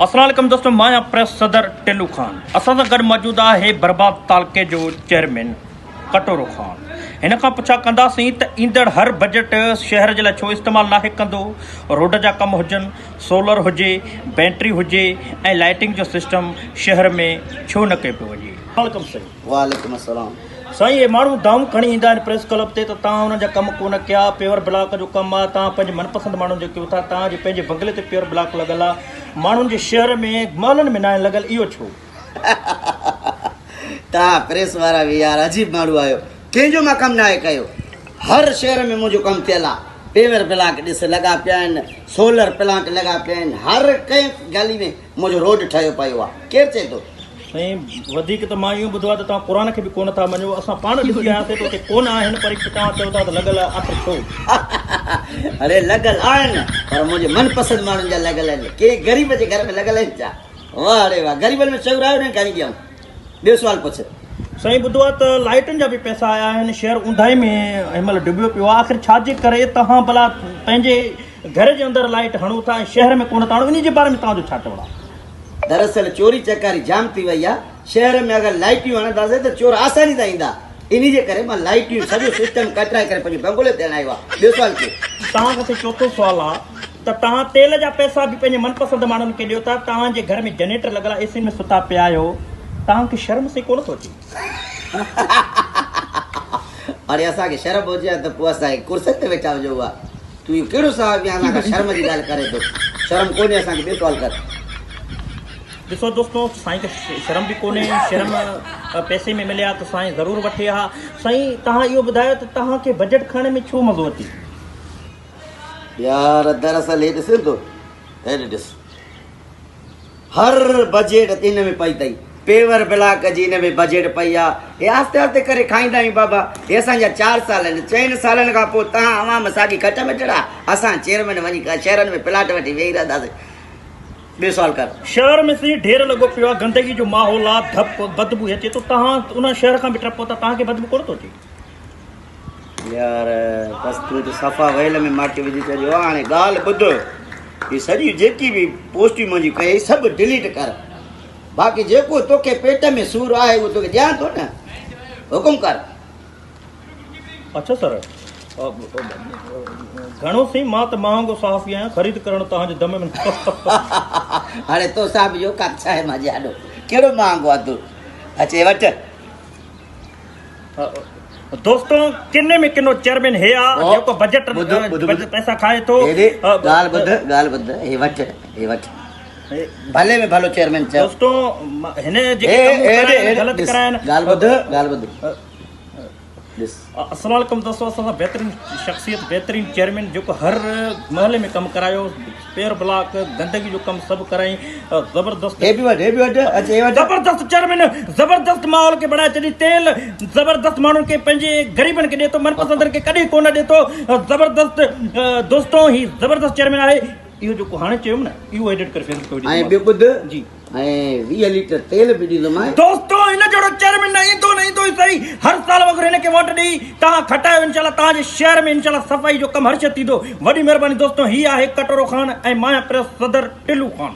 اسلام عليڪم دوستو مان آهيان پريس صدر ٽلو خان اسان سان گڏ موجود آهي برباد تعلقي جو چيئرمين ڪٽورو خان هن کان پڇا ڪنداسين ته ايندڙ هر بجيٽ شهر جي لاء ڇو استعمال ناهي ڪندو روڊ جا ڪم هجن سولر هجي بيٽري هجي ۽ لائٽنگ جو سسٽم شهر ۾ ڇو نه ڪيو پيو وڃي. اسلام عليڪم سائين. وعليڪم السلام. سائين اهي ماڻهو دانهون کڻي ايندا آهن پريس ڪلب تي ته توهان انهن جا ڪم ڪونه ڪيا، پيور بلاڪ جو ڪم آهي، توهان پنهنجي من پسند ماڻهن جو ڪيو ٿا، توهان جي پنهنجي بنگلي تي پيور بلاڪ لڳل آهي، ماڻهن جي شهر ۾ محلن ۾ ناهن لڳل اهو ڇو؟ توهان پريس وارا به يار عجيب ماڻهو آهيو، ڪنهن جو مان ڪم ناهي ڪيو، هر شهر ۾ منهنجو ڪم ٿيل آهي، پيور بلاڪ ڏس لڳا پيا آهن، سولر پلانٽ لڳا پيا آهن، هر ڪنهن گلي ۾ منهنجو روڊ ٺهيو پيو آ ڪير چئي ٿو. سائين وڌيڪ ته مان اهو ٻڌو آهي ته توهان قرآن کي به ڪونه ٿا مڃو اسان پاڻ ڏسي آياسين ته اتي ڪونه آهن پر توهان چئو ٿا ته لڳل آهي آخر ڇو؟ اڙي لڳل آهن پر منهنجي من پسند ماڻهن جا لڳل آهن ڪنهن غريب جي گهر ۾ لڳل آهن ڇا واه اڙي واه غريبن ۾ شعور آهي انهن کي کڻي ڏيون ٻيو سوال پڇ. سائين ٻڌو آهي ته لائيٽن جا به پئسا آيا آهن شهر اونداهي ۾ هن مهل ڊٻيو پيو آهي آخر ڇا جي ڪري توهان ڀلا پنهنجي گهر جي اندر لائيٽ هڻو ٿا ۽ شهر ۾ ڪونه ٿا هڻو انهي جي باري ۾ توهان جو ڇا چوڻ آهي؟ دراصل چوري چڪاري جام ٿي وئي آهي شهر ۾ اگر لائيٽيون هڻنداسين ته چور آساني سان ايندا انهي جي ڪري مان لائيٽيون سڄو سسٽم ڪٽرائي ڪري پنهنجي بنگلي تي هڻايو آهي ٻيو سوال ڪيو. توهان کان سائين چوٿون سوال آهي ته توهان تيل جا پئسا به پنهنجي من پسند ماڻهن کي ڏيو ٿا توهان جي گهر ۾ جنريٽر لڳل آهي اي سي ۾ ستا پيا آهيو توهان کي شرم سائين ڪونه ٿو اچي؟ اڙي اسان کي شرم هجي ها ته پوء اسان ڪرسين تي ويٺا هجون ها. تون اهو ڪهڙو صحافي آهين اسان کان شرم جي ڳالهه ڪرين ٿو. شرم ڪونهي اسان کي ٻيو سوال ڪر. ڏسو دوستو سائين کي شرم به ڪونهي شرم پئسي ۾ ملي ها ته سائين ضرور وٺي ها. سائين توهان اهو ٻڌايو ته توهان کي بجيٽ کڻڻ ۾ ڇو مزو اچي؟ يار دراصل هي ڏسين ٿو هيڏي ڏس. هر بجيٽ ان ۾ پئي اٿئي. پيور بلاڪ جي ان ۾ بجيٽ پئي آ. هي آهستي آهستي ڪري کائيندا آهيون بابا. هي اسان جا چار سال آهن. چئن سالن کان پوء توهان عوام ساڳي کٽ ۾ چڙها. اسان چيئرمين وڃي شهرن ۾ پلاٽ وٺي ويهي رهنداسين. ٻيو سوال ڪر. شهر ۾ سائين ڍير لڳو پيو آ گندگي جو ماحول آ ڌپ بدبو اچي ٿو توهان ان شهر کان به ٽپو ٿا توهان کي بدبو ڪونه ٿو اچي. يار بس تون ته صفا ويل ۾ ماکي وجهي ڇڏيو آ هاڻي ڳالهه ٻڌ هي سڄي جيڪي به پوسٽيون منهنجي ڪئي سڀ ڊليٽ ڪر باقي جيڪو توکي پيٽ ۾ سور آهي اهو توکي ڏيان ٿو نه حڪم ڪر. اڇا سر گهڻو سائين مان ته مهانگو صحافي آهيان خريد ڪرڻ توهان جي دم ۾ نه. هاڻي تو صاحب جو ڪات ڇا آهي مانجي آڏو ڪهڙو مهانگو آ تون اچي وٺ. دوستو ڪني ۾ ڪنو چيئرمين هي آ جيڪو بجيٽ بجيٽ پئسا کائي ٿو. هيڏي ڳالهه ٻڌ ڳالهه ٻڌ هي وٺ هي وٺ ڀلي ۾ ڀلو چيئرمين چئو. دوستو هن جيڪي ڪم ڪرايا غلط ڪرايا آهن. ڳالهه ٻڌ ڳالهه ٻڌ ڏس. السلام عليڪم دوستو اسان سان بهترين شخصيت بهترين چيئرمين جيڪو هر محلي ۾ ڪم ڪرايو پير بلاڪ گندگي جو ڪم سڀ ڪرائين زبردست هي به وٺ هي به وٺ اچ هي وٺ زبردست چيئرمين زبردست ماحول کي بڻائي ڇڏي تيل زبردست ماڻهن کي پنهنجي غريبن کي ڏي ٿو من پسندن کي ڪڏهن ڪونه ڏي ٿو زبردست دوستو هي زبردست چيئرمين آهي اهو جيڪو هاڻي چيم نه اهو ايڊٽ ڪري فيسبوڪ تي وجهي ۽ ٻيو ٻڌ جي ۽ 20 ليٽر تيل به ڏيندومانء. دوستو هن جهڙو چيئرمين نه ايندو نه ايندو ئي سهي هر سال وانگر هن کي ووٽ ڏئي توهان کٽايو انشاء الله توهان جي شهر ۾ انشاء الله صفائي جو ڪم هر شي ٿيندو وڏي مهرباني دوستو هي آهي ڪٽورو خان ۽ مان آهيان پريس صدر ٽلو خان.